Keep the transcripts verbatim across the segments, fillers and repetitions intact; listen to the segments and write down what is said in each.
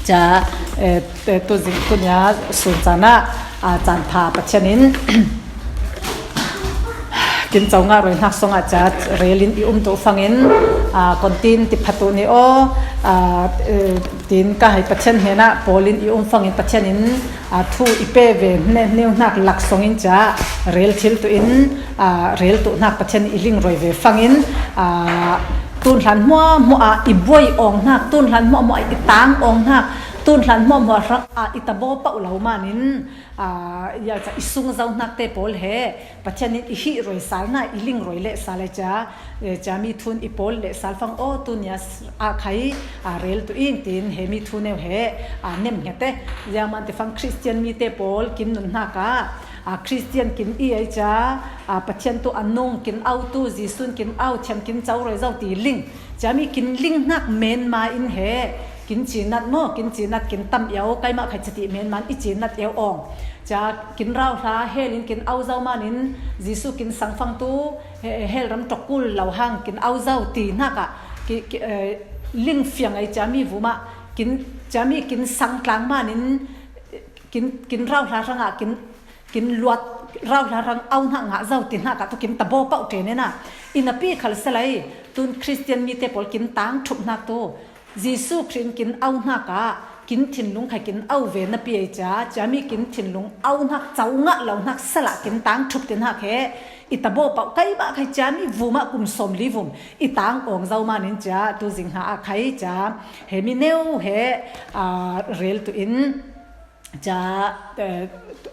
Ca, eh, eh, tu zing tu nia sun cana, ah, can pha Pathian in kin cau ngah roi hnak song ah ca rel in i um tu fang in, ah, kon tin ti pha tu ni aw, ah, eh, tin ka hai Pathian hnenah Paul in i um fang in Pathian in, ah, thu i pe ve hne hniu hnak lak song in ca rel thil tu in, ah, rel tu hnak Pathian i ling roi ve fang in, ah, tun hlan hmuahhmuah ah i buai awng hnak, tun hlan hmuahhmuah ah i tang awng hnak, tun hlan hmuahhmuah hrang ah i tabaw pauh lo man in, ah, ya ca i sung zo hnak te pawl he Pathian in i hih roi sal na, i ling roi leh sal ai ca, eh, ca mi thun i pawl leh sal fang aw tu nia s-, ah khai, ah, rel tu in tin he mi thu neu he, ah, nem nge te. Ziang man te fang Christian mi te pawl kin nun hnak ah, ah, Christian kin i ai ca, ah, Pathian tu a nung kin au tu, Jesuh kin au thiam kin cau roi zo ti ling. Ca mi kin ling hnak men ma in he, kin ci nat maw, kin ci nat kin tam iau, kai mah khai cati men man i ci nat iau awng. Ca kin rau hla, hel in kin au zo man in, Jesuh kin sang fang tu, he-, hel ram tok kul lo hang, kin au zo ti hnak ah, ki, ki, eh, ling fiang ai ca mi vu mah, kin, ca mi kin sang tlang man in, kin, kin rau hla hrang ah, kin, kin luat rau hla hrang au hnak ngah zo ti hnak ah tu kin tabaw pauh ṭen e na. I napi khal salai, tun Christian mi te pawl kin tang thup hnak tu, Jesuh Khrih in kin au hnak ah, kin thinlung khai kin au ve napi ai ca, ca mi kin thinlung au hnak cau ngah lo hnak sal ah kin tang thup ti hnak he, i tabaw pauh kai mah khai ca mi vu mah kum sawm li vum, i tang awng zo man in ca, tu zing hna ah khai ca, he mi neu he, ah, rel tu in, ca, eh,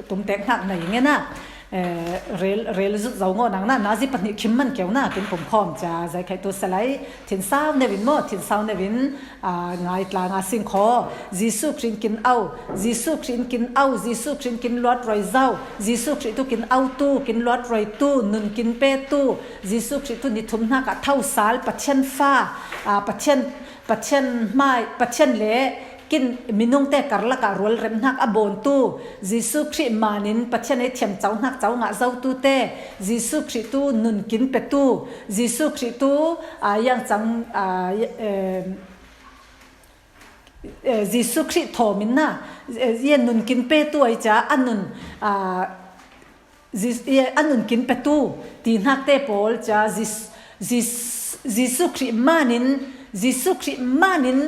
tumtek hnak na i ngen ah, eh, rel, rel zut zo ngaw nang na, nazi pahnih khim man keu na, kin pum khawm ca, zai khai tu salai, thinsau neu in maw, thinsau neu in, ah, ngai tla nga sing khaw, Jesuh Khrih in kin au, Jesuh Khrih in kin au, Jesuh Khrih in kin luat roi zo, Jesuh Khrih tu kin au tu, kin luat roi tu, nun kin pe tu, Jesuh Khrih tu ni thum hnak ah tho sal, Pathian fa, ah, Pathian, Pathian hmai, Pathian le kin minung te karlak ah rual rem hnak a bawn tu, Jesuh Khrih man in Pathian ei thiam cau hnak cau ngah zo tu te, Jesuh Khrih tu nun kin pe tu, Jesuh Khrih tu, ah, yang cang, ah, eh, eh, Jesuh Khrih thawm in na, eh, ye nun kin pe tu ai ca, a nun, ah, Jes-, ye, a nun kin pe tu, ti hnak te pawl ca, Jes-, Jes-, Jesuh Khrih man in, Jesuh Khrih man in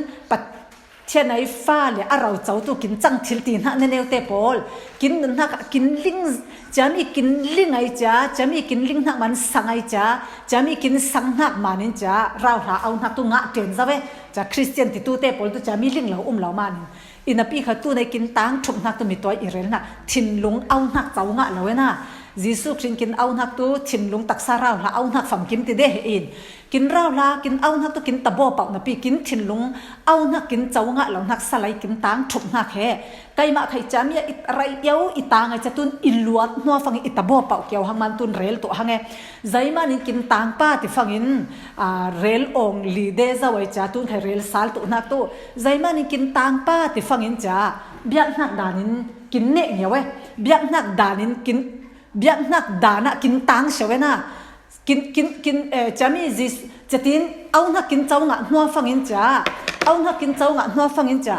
Pathian ei fa le a rau cau tu kin cang thil ti hnak ne neu te pawl, kin nun hnak ah kin ling, ca mi kin ling ai ca, ca mi kin ling hnak man sang ai ca, ca mi kin sang hnak man in ca, rau hla au hnak tu ngah ṭen zo e, ca Christian ti tu te pawl tu ca mi ling lo um lo man in. I napi kha tu nei kin tang thup hnak tu mi tuai i rel hnak, thinlung au hnak cau ngah lo e na. Jesuh Khrih in kin au hnak tu, thinlung taksa rau hla au hnak famkim ti de he in. Kin rau hla, kin au hnak tu, kin tabaw pauh napi, kin thinlung au hnak, kin cau ngah lo hnak salai, kin tang thup hnak he. Kai mah khai ca mi ah i rai iau i tang ai ca tun i luat hnuah fang i tabaw pauh kiau hang man tun rel tu hang e. Zai man in kin tang pa ti fang in, ah, rel awng li de zo ai ca tun khai rel sal tu hnak tu. Zai man in kin tang pa ti fang in ca, biak hnak dan in kin neh ngiau e. Biak hnak dan in kin, biak hnak dan ah kin tang siau e na. Kin, kin, kin, eh, ca mi Jes-, ca tin, au hnak kin cau ngah hnuah fang in ca. Au hnak kin cau ngah hnuah fang in ca.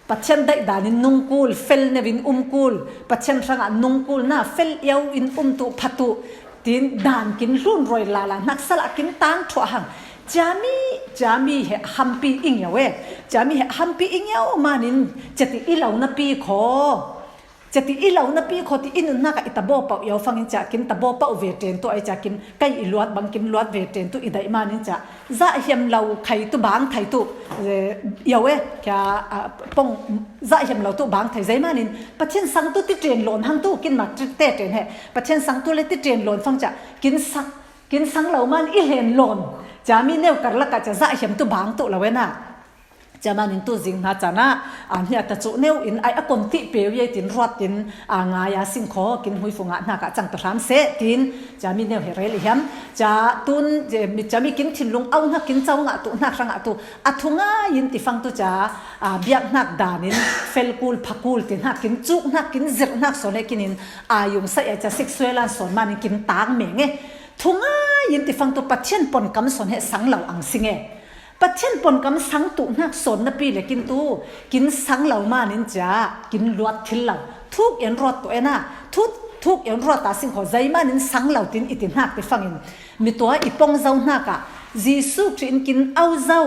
Pathian daih dan in nung kul, fel neu in um kul, Pathian hrang ah nung kul na, fel iau in um tu, pha tu, tin dan kin hlun roi lala hnak sal ah kin tang thuah hang. Ca mi, ca mi he hampi i ngiau e. Ca mi he hampi i ngiau man in, ca ti i lo napi khaw. Ca ti i lo napi khaw ti i nun hnak ah i tabaw pauh iau fang in ca kin tabaw pauh ve ṭen tu ai ca kin kai i luat bang kin luat ve ṭen tu i daih man in ca. Zah hiam lo khai tu bang thai tu, eh, iau e, kia, ah, pong, zah hiam lo tu bang thai zai man in, Pathian sang tu ti ṭen lawn hang tu, kin mak te ṭen he, Pathian sang tu le ti ṭen lawn fang ca, kin sang, kin sang lo man i hlen lawn, ca mi neu karlak ah ca zah hiam tu bang tu lo e na. Ca man in tu zing hna can ah, ah, hnia ta cu neu in ai a kon ti pe ye tin ruat tin, ah, ngai a sing khaw, kin hui fu ngah hnak ah cang tu hram seh tin, ca mi neu he rel i hiam. Ca tun, eh, mi, ca mi kin thinlung au hnak kin cau ngah tu hnak hrang ah tu, a thu ngai in ti fang tu ca, ah, biak hnak dan in fel kul, pha kul ti hnak kin cuk hnak kin zirh hnak sawn he kin in, ah, yung sai ai ca sexual an sawn man in kin tang meng e. Thu ngai in ti fang tu Pathian pon kam sawn he sang lo ang sing e. Pathian ponkam sang tuh hnak sawn napi le kin tu, kin sang lo manin cia, kin luat thil lo. Thuk en ruat tuh en a, thuk, thuk en ruat ta sing kho, zei manin sang lo tin i ti hnak ti fangin. Mi tua i pong zo hnak ah, Jesuh Khrih in kin au zo,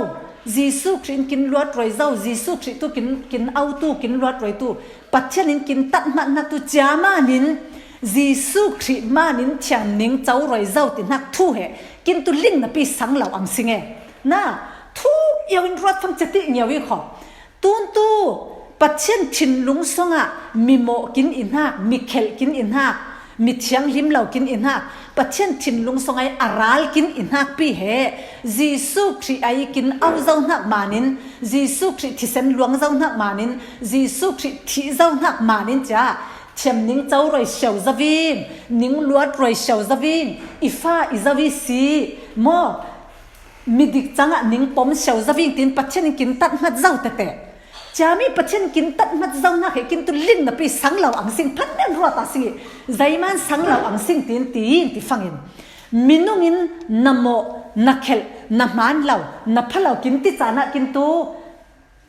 Jesuh Khrih in kin luat roi zo, Jesuh Khrih tu kin, kin au tu, kin luat roi tu, Pathian in kin tat hmat hnak tu cia manin, Jesuh Khrih manin thiam ning co roi zo ti hnak thu he, kin tu ling napi sang lo ang sing e. Na, thu io in ruat fang cati ngio i kho. Tun tu, Pathian thinlung song ah, mi mawh kin i hnak, mi khelh kin i hnak, mi thianghlim lo kin i hnak, Pathian thinlung song ai a ral kin i hnak pi he, Jesuh Khrih ai kin au zo hnak manin, Jesuh Khrih thisen luang zo hnak manin, Jesuh Khrih thih zo hnak manin cia, thiam ning co roi siau zavin, ning luat roi siau zavin, i fa i zavi si, maw, midik cangah ning pom siau zavin tin Pathian in kin tat hmat zo tete. Ciami Pathian kin tat hmat zo hnak he kin tu ling napi sang lo ang sing phan men ruat a sing i, zeiman sang lo ang sing tin ti in ti fangin. Minung in na mawh, na khelh, na hmaan lo, na pha lo kin ti caan ah kin tu.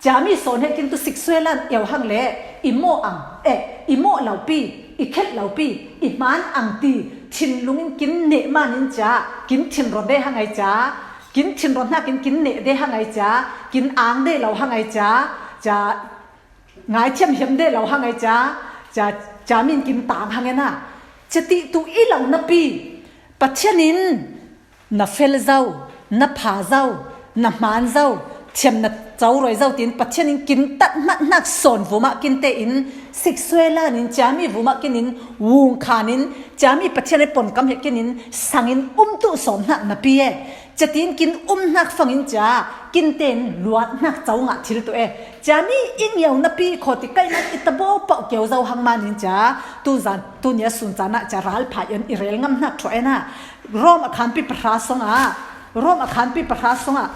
Ciami sawn he kin tu sik suai lan io hang le, i mawh ang, eh, i mawh lo pi, i khelh lo pi, i hmaan ang ti, thinlung in kin neh manin cia, kin thinron de hang ai cia, kin thinron hnakin kin neh de hang ai cia, kin ang de lo hang ai cia, cia, ngaithiam hiam de lo hang ai cia, cia, ciami in kin tang hang e na. Cia ti tu i lo napi, Pathian in, na fel zo, na pha zo, na hmaan zo, thiam na co roi zo tin Pathian in kin tat hmat hnak sawn vumah kin tein sik suai lan in ciami vumah kin in vung khan in ciami Pathian he ponkam he kin in sang in um tuh sawn hnak napi e. Cia tin kin um hnak fangin cia kin tein luat hnak co ngah thil tuh e. Ciami i ngio napi kho ti kaihnak i tabaw pauh kio zo hang manin cia tu zan tu nia sun caan ah cia ral phai in i rel ngam hnak thuah e na. Rom a khanpi pahra song ah, Rom a khanpi pahra song ah,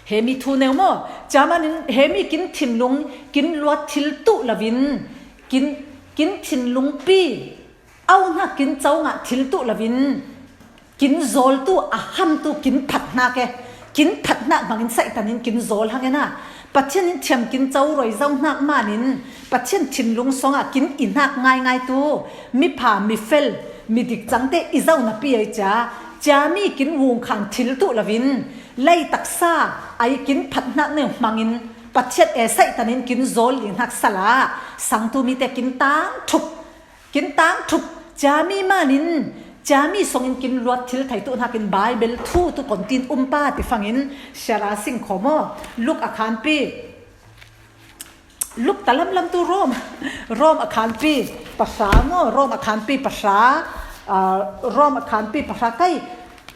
hemi thu neu maw? Cia manin hemi kin thinlung, kin luat thil tuh lovin, kin, kin thinlung pi, au hnak kin co ngah thil tuh lovin, kin zawl tu a ham tu kin phat hnak e, kin phat hnak hmangin Satan in kin zawl hang e na. Pathian in thiam kin co roi zo hnak manin, Pathian thinlung song ah kin i hnak ngaingai tu, mipha, mifel, midik cangte i zo napi ai cia, ciami kin vung khan thil tuh lovin, lei taksa ai kin phat hnak neu hmangin, Pathian e Satan in kin zawl li hnak sala, sang tu mite kin tang thup, kin tang thup, ciami manin, ciami songin kin luat thil thei tuh hnakin Baibal thu tu kon tin um pa ti fangin siara sing kho maw? Luk a khanpi, Luk ta lamlam tu Rom, Rom a khanpi pahra maw? Rom a khanpi pahra, ah, Rom a khanpi pahra kai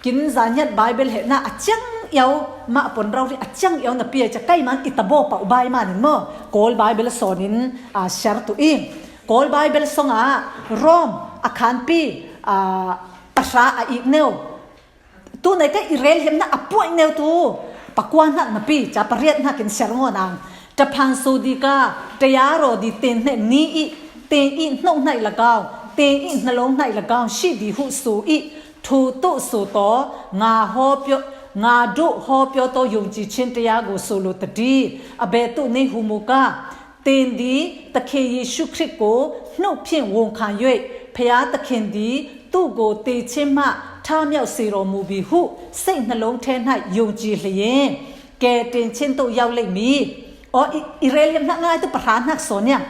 kin zaniat Baibal he na a ciang io mah pon rau ri a ciang io napi ai cia kai man i tabaw pauh bai manin maw? Kawl Baibal sawnin, ah, siar tuh i. Kawl Baibal song ah Rom a khanpi, ah, pahra a ik neu. Tu nai ka i rel hiam na a puai neu tu pakua hnak napi cia pariat hnakin siar ngaw nang. Taphan su di ka, taya raw di ten hne ni i, ten i hnok hnai lagau, ten i hnalong hnai lagau, shi di hu su i, thu tu su to, nga ho pyo, nga du ho pyo to yung ci chin taya gu su lu ta di, a be tu ni hu mu ka. Ten di, Takhe Yesu Khrih ko, hnuk phin wong khan yoi, Phaya Takhen di, tu go te chin ma, tha myau si ro mu bi hu, sei hnalong then hai yung ci hle ye. Ke ten chin tu yau lei mi. O i, i rel yam hnak ngai tu pahra hnak sawn yam.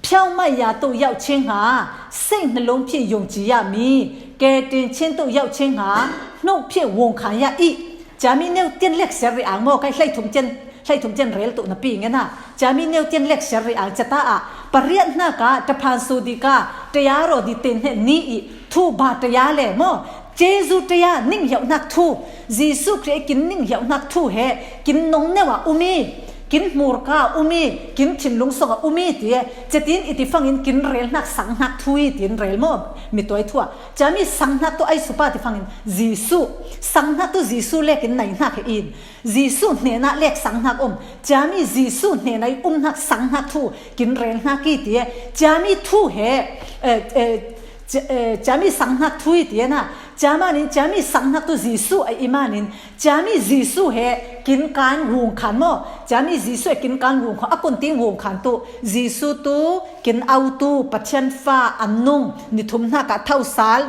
Phiau mai ya tu yau chin ha, sei hnalong phin yung ci ya mi. Ke ten chin tu yau chin ha, hnuk phin wong khan ya i. Ciami neu tian lek siar ri ang maw, kai hlei thum tian, hlei thum tian rel tuh napi nge na. Ciami neu tian lek siar ri ang cia ta ah. Pariat hna ka, taphan su di ka, taya raw di ten hne ni i, thu ba taya le maw. Jesu taya ning hiau hnak thu. Jesu Khrih kin ning hiau hnak thu he, kin nong neu a um i, kin hmur ka um i, kin thinlung song a um i ti e. Cia tin i ti fangin kin rel hnak sang hnak thu i tin rel maw. Mi tuai thu ah. Ciami sang hnak tu ai supa ti fangin Jesu. Sang hnak tu Jesu le kin nai hnak he in. Jesu hnenah lek sang hnak um. Ciami Jesu hnenah i um hnak sang hnak thu kin rel hnak i ti e. Ciami thu he, eh, eh, ci-, eh, ciami sang hnak thu i ti e na. Ciamanin ciami sang hnak tu Jesu a i manin. Ciami Jesu he Kin kan hung khan maw? Cami Jesu he kin kan hung khan, a kun ting hung khan tu, Jesu tu kin au tu, Pathian fa a nung, ni thum hnak ah thosal,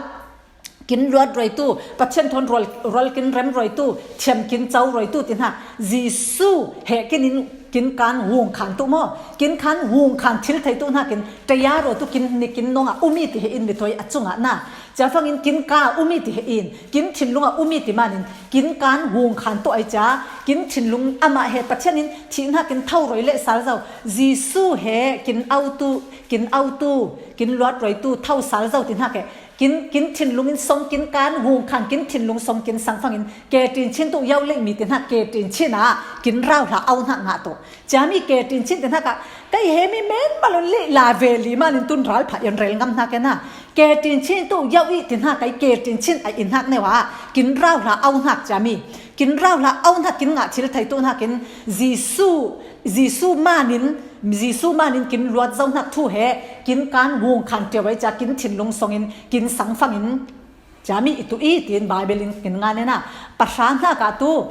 kin luat roi tu, Pathian thawn rual, rual kin rem roi tu, thiam kin co roi tu ti hna. Jesu he kin in kin kan hung khan tu maw? Kin kan hung khan thil thei tu hna kin, tayaro tu kin ni kin nong ah umi ti he in mitoi a cungah na. Ca fangin kin ka umi ti he in, kin thinlung ah umi ti manin, kin kan hung khan tu ai ca, kin thinlung amah he Pathian in thih hna kin tho roi le sal zo. Jesu he kin au tu, kin au tu, kin luat roi tu, tho sal zo ti hna ke. Kin, kin thinlung in song kin kan hung khan, kin thinlung song kin sang fangin, ke tin chin tu yau leng mi ti hna, ke tin chin ah, kin rau hla au hna ngah tu. Cami ke tin chin ti hna ka, kai he mi men malun li la ve li manin tun ral pha yan rel ngam hna ke na. Ke tin chin tu yau i ti hna kai ke tin chin ai in hnak neu ah, kin rau hla au hnak cami. Kin rau hla au hnak kin ngah thil thei tu hnakin Jesu, Jesu manin, Jesu manin kin luat zo hnak thu he, kin kan hung khan teu ai ca kin thinlung songin, kin sang fangin, cami i tu i tin Bible in kin ngan ena, pahra hna ka tu,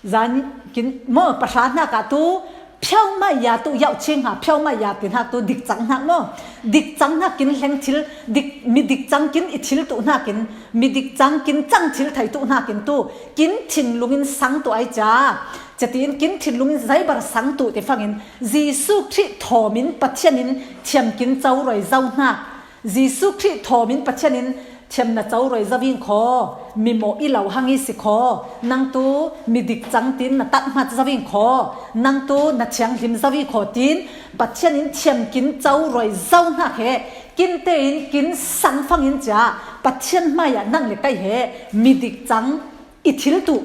zan kin, mo pahra hna ka tu, phiau mai ya tu yau ching ha, phiau mai ya ti hnak tu, dik cang hnak mo. Dik cang hnak kin hleng thil, dik, mi dik cang kin i thil tu hnakin, mi dik cang kin cang thil thei tu hnakin tu, kin thinlung in sang tu ai ca. Catin kin thinlung in zeibar sang tu ti fangin, Jesu Khrih thawmin Pathian in thiam kin co roi zo hnak. Jesu Khrih thawmin Pathian in thiam na co roi zo ving kho, mi mawh i lo hang i si kho, nang tu mi dik cang tin na tat hmat zo ving kho, nang tu na thianghlim zo i kho tin Pathian in thiam kin co roi zo hnak he, kin tein kin sang fangin ca Pathian hmaiah nang le kai he mi dik cang i thil tu.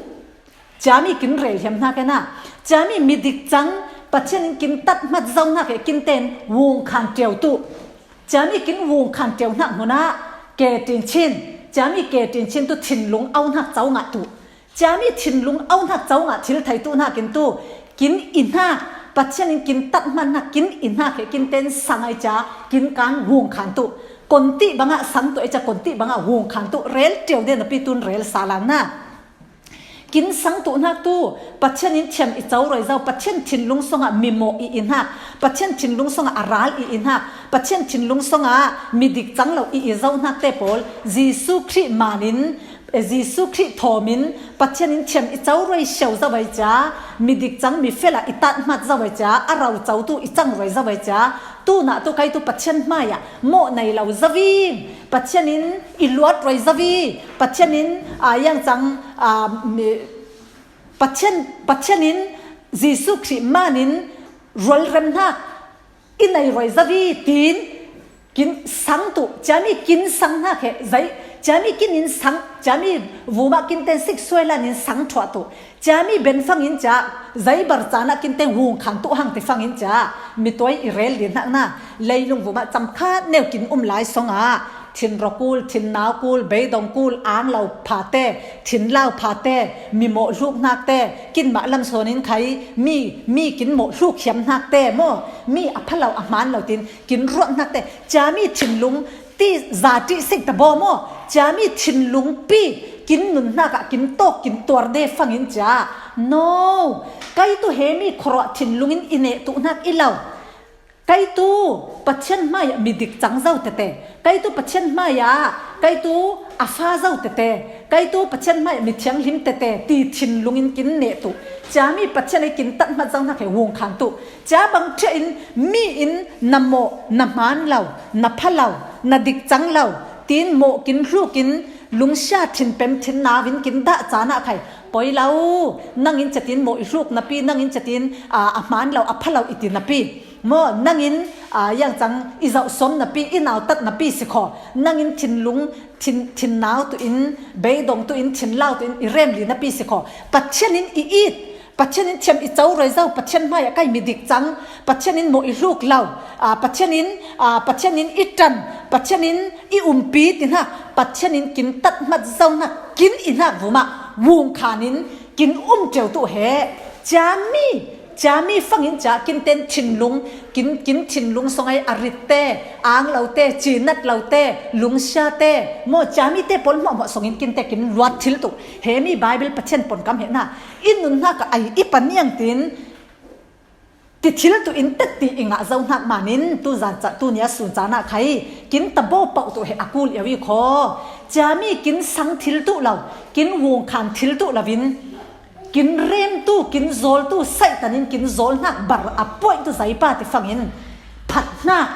Cami kin rel hiam hna ke na. Cami mi dik cang Pathian in kin tat hmat zo hnak he kin ten hung khan teu tu. Cami kin hung khan teu hnak hmun ah ke tin chin. Cami ke tin chin tu thinlung au hnak co ngah tu. Cami thinlung au hnak co ngah thil thei tu hnakin tu. Kin i hnak, Pathian in kin tat hmat hnak kin i hnak he kin ten sang ai ca kin kan hung khan tu. Kon ti bangah sang tu ai ca kon ti bangah hung khan tu. Rel teu de napi tun rel sa lang na. Kin sang tu hnak tu, Pathian in thiam i co roi zo, Pathian thinlung songah mi mawh i i hnak, Pathian thinlung songah a ral i i hnak, Pathian thinlung songah mi dik cang lo i i zo hnak te pawl, Jesu Khrih manin, eh, Jesu Khrih thawmin, Pathian in thiam i co roi siau zo ai ca, mi dik cang mi fel ah i tat hmat zo ai ca, a rau co tu i cang roi zo ai ca, tu nah tu kai tu Pathian hmaiah mawh nei lo zo i, Pathian in i luat roi zo i, Pathian in, ah, yang cang, ah, mi, Pathian, Pathian in Jesu Khrih manin rualrem hnak i nei roi zo i tin kin sang tu, cami kin sang hnak he zei, cami kin in sang, cami vumah kin ten sik suai lan in sang thuah tu, cami ben fangin ca, zeibar caan ah kin ten hung khan tu hang ti fangin ca, mi tuai i rel din hnak na, leilung vumah cam khat neu kin um lai song ah, thinro kul, thinnau kul, beidong kul, ang lo phate, thinlau phate, mi mawh hluk hnak te, kin mah lam sawn in khai, mi, mi kin mawh hluk hiam hnak te maw, mi a pha lo a hmaan lo tin, kin ruat hnak te, cami thinlung ti za ti sik ta baw maw, cami thinlung pi, kin nun hnak ah, kin tawk, kin tuar de fangin ca, no, kai tu he mi khuaruah thinlung in i neh tu hnak i lo. Kai tu Pathian hmaiah mi dik cang zo tete, kai tu Pathian hmaiah, kai tu a fa zo tete, kai tu Pathian hmaiah mi thianghlim tete, ti thinlung in kin neh tu. Cami Pathian he kin tat hmat zo hnak he hung khan tu. Ca bang ṭhia in mi in na mawh, na hmaan lo, na pha lo, na dik cang lo, tin mawh kin hluk in lungsia thin pem thin nau in kin dah caan ah khai. Poi lo, nang in catin mawh i hluk napi, nang in catin, ah, a hmaan lo, a pha lo i ti napi. Maw, nang in, ah, yang cang i zoh sawm napi, i nautat napi si kho. Nang in thinlung, thin, thinnau tu in, beidong tu in, thinlau tu in, i remli napi si kho. Pathian in i it, Pathian in thiam i co roi zo, Pathian hmaiah kai mi dik cang, Pathian in mawh i hluk lo, ah, Pathian in, ah, Pathian in i ṭan, Pathian in i umpi ti hna, Pathian in kin tat hmat zo hnak, kin i hnak vumah, hung khan in, kin um ṭeu tu he, cami, Chami fangin cha kinten thinlung, kin, kin thinlung songai a ritte, ang lote, chinat lote, lungsiate, mo chami te pol mo mo songin kinte kin luat thil tu. Hemi Bible Pathian pon kam he na. In nun na ka ai i paniang tin, ti thil tu in tet ti i ngah zo hnak manin, tu zan cha, tu nia sun cha na khai, kin tabo pau tu he a kul i awi kho. Chami kin sang thil tu lo, kin wung khan thil tu lovin, kin rem tu, kin zol tu, Satan in kin zol hnak bar a poih tu zaipa ti fangin, phat hnak,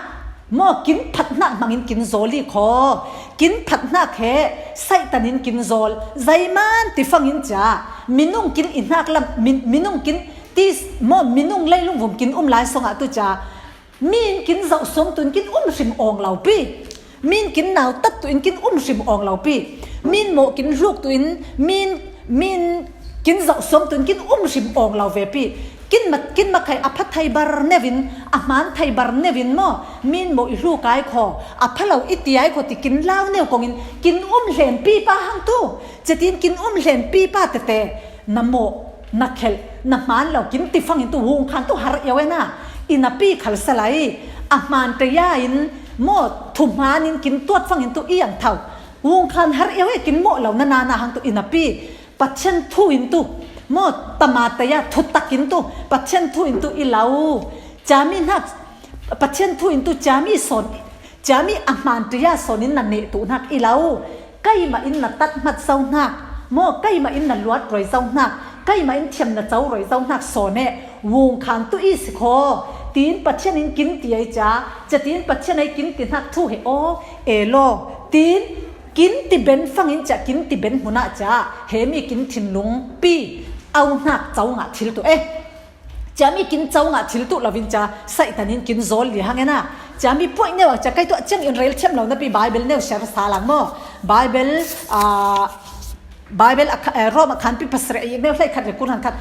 mo kin phat hnak mangin kin zol i kho. Kin phat hnak he Satan in kin zol, zaiman ti fangin cha, minung kin i hnak lam, min, minung kin ti, mo minung leilung vum kin um lai songah tu cha, min kin zoh suam tun kin um hrim awng lo pi. Min kin nau tat tu in kin um hrim awng lo pi. Min mo kin hluk tu in min, min kin zoh suam tun kin um hrim awng lo ve pi. Kin mat, kin makhai a pha thai bar nevin, a hman thai bar nevin mo. Min mo i hluk ai kho, a pha lo i ti ai kho ti kin lau neu kongin kin um hlen pi pa hang tu. Chetin kin um hlen pi pa tete, na mo, na khel, na hman lo kin ti fangin tu wung khan tu har iau e na. I na pi khal salai, a hman te ya in, mo thu hman in kin tuat fangin tu i ang thau. Wung khan har iau e kin mo lo na na na hang tu i na pi. Pathian thu in tu, mo tama te ya thu tak in tu, Pathian thu in tu i lau. Chami hnak, Pathian thu in tu chami son, chami a hman tu ya son in na ne tu hnak i lau. Kaima in na tat hmat zo hnak, mo kaima in na luat roi zo hnak, kaima in thiam na co roi zo hnak son e, wung khan tu i si kho. Tin Pathian in kin ti ai cha, cha tin Pathian ai kin ti hnak thu he aw, e lo. Tin kin ti ben fangin cha, kin ti ben hmunah cha, hemi kin thinlung pi, au hnak co ngah thil tu e. Chami kin co ngah thil tu lovin cha, Satan in kin zol li hang e na. Chami puai neu a cha, kai tu a chiang in rel thiam lo na pi Bible neu share sa lang mo. Bible, ah, Bible a kha-, eh, Rom a khan pi pasarih a ik neu hlei khat le kun han khat.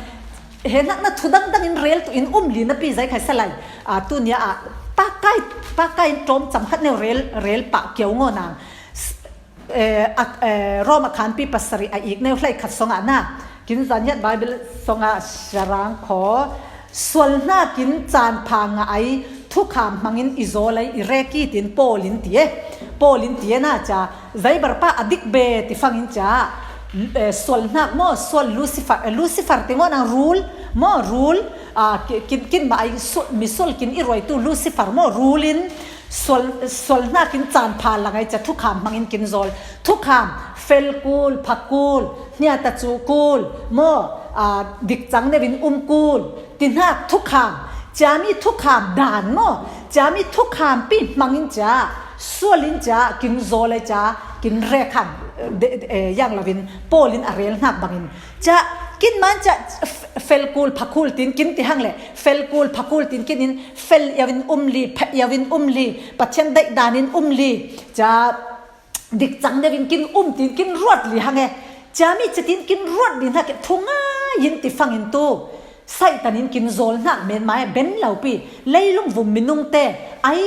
He nak na thu dang dang in rel tu in um li na pi zai khai salai. Ah, tu nia a, pakai, pakai in tom cham khat neu rel, rel pa kiau ngo na. S-, eh, a, eh, Rom a khan pi pasarih a ik neu hlei khat song a na. Kin zan hiat Bible song a sharang kho. Sual hnakin caan pha ngah ai, thukham hmangin i zawl ai, i rek i tin Paul in ti e. Paul in ti e na cha, zaibar pa a dik be ti fangin cha, eh, sual hnak maw, sual Lucifer, eh, Lucifer ti maw nang rul, maw rul, ah, ki-, kin, kin mah ai sual, mi sual kin i ruai tu Lucifer maw rul in, sual, sual hnakin caan pha lang ai cha, thukham hmangin kin zawl. Thukham, fel kul, pha kul, hniata cu kul, maw, ah, dik cang deuh in um kul. Ti hnak thukham, chami thukham dan maw, chami thukham pi hmangin cha, sual in cha, kin zawl ai cha, kin rek hang, de, de, eh, yang lovin, Paul in a rel hnak bangin. Cha, kin man cha, f-, fel kul, pha kul tin kin ti hang le, fel kul, pha kul tin kin in, fel iau in um li, pha iau in um li, Pathian daih dan in um li, cha, dik cang deuh in kin um tin kin ruat li hang e. Chami chatin kin ruat li hnak e, thu ngai in ti fangin tu. Satan in kin zawl hnak men mai ben lo pi. Leilung vum minung te ai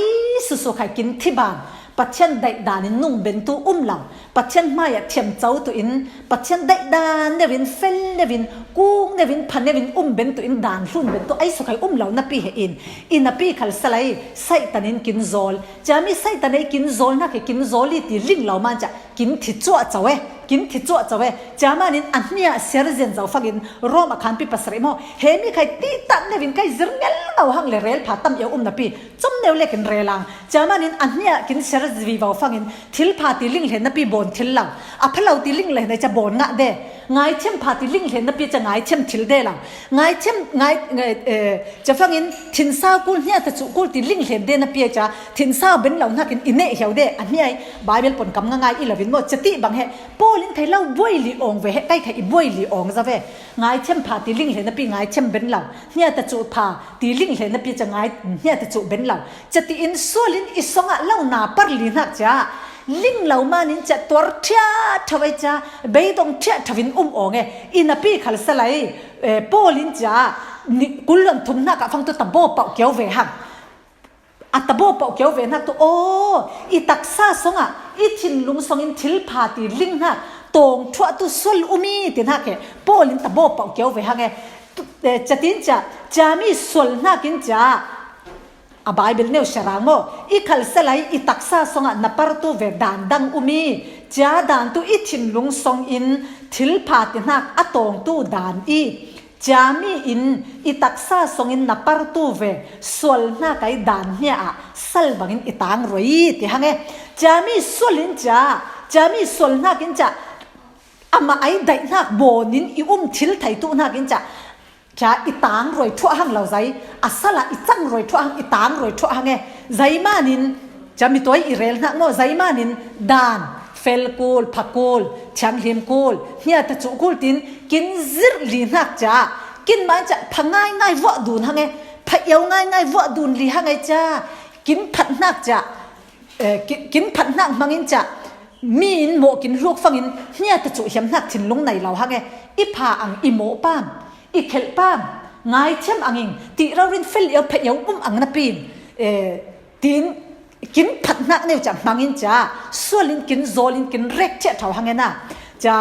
susu khai kin thi ban. Pathian daih dan in nung ben tu um lo. Pathian hmai ah thiam co tu in, Pathian daih dan deuh in, fel deuh in, kung deuh in, pha deuh in um ben tu in, dan hlun ben tu ai su khai um lo na pi he in. I na pi khal salai, Satan in kin zawl. Chami Satan ei kin zawl hnak e, kin zawl i ti ling lo man cha. Kin thi cuah co e, kin thi cuah co e. Chamanin a hnia siar zian zo fangin Rom a khan pi pasarih maw. Hemi khai ti tak neuin kai zir ngel lo hang le rel pha tam iau um na pi. Chom neu le kin rel ang. Chamanin a hnia kin siar vivo fangin thil pha ti ling hlen na pi bawn thil lo. A pha lo ti ling hlen na cha bawn ngah de. Ngaithiam pha ti ling hlen na pi cha ngaithiam thil de lo. Ngaithiam, ngai, ngai, eh, cha fangin thinsau kul hniata cu kul ti ling hlen de na pi cha thinsau ben lo hnakin i neh hiau de. A hniai Bible pon kam nga ngai i lovin maw, chati bang he, Paul in thei lo buai li awng ve he, kai kha i buai li awng za ve. Ngaithiam pha ti ling hlen na pi ngaithiam ben lo. Hniata cu pha ti ling hlen na pi cha ngai, hniata cu ben lo. Chati in sual in i song ah lo na par li hnak cha. Ling lo man in cha tuar thiat thawai cha, beidong thiat thawin um awng e. I na pi khal salai, eh, Paul in cha, ni, kul lon thum hnak ah fang tu tabo pauh kiau ve hang. A tabo pauh kiau ve hnak tu, aw, i taksa song ah, i thinlung song in thil pha ti ling hnak, tawng thuah tu sual um i ti hnak e, Paul in tabo pauh kiau ve hang e. Eh, catin ca, cami sual hnakin ca, a Bible neu serang maw, i khalsa lai i taksa songah na partu ve dan dang umi, ca dan tu i thinlung songin thilpha ti hnak a tawngtu dan i, cami in i taksa songin na partu ve sual hnakai dan hnia ah sal bangin i tang roi ti hang e. Cami sual in ca, cami sual hnakin ca, amah ai daih hnak bawnin i um thil thei tu hnakin ca, ca i tang roi thuah hang lo zai, a sal ah i cang roi thuah hang, i tang roi thuah hang e. Zai manin, ca mituai i rel hnak maw, zai manin dan, fel kul, pha kul, thianghlim kul, hnia ta cuh kul tin, kin zirh li hnak ca, kin man ca, pha ngai ngai vuah dun hang e, pha iau ngai ngai vuah dun li hang e ca, kin phat hnak ca, eh, kin, kin phat hnak hmangin ca, mi in mawh kin hluk fangin hnia ta cuh hiam hnak thinlung nei lo hang e, i pha ang, i mawh pam, i khelh pam, ngaithiam angin, ti raurin fel iau pha iau um ang na pin, eh, tin kin phat hnak neu ca hmangin ca, sual in kin zawl in kin rek thiah tho hang e na. Ca,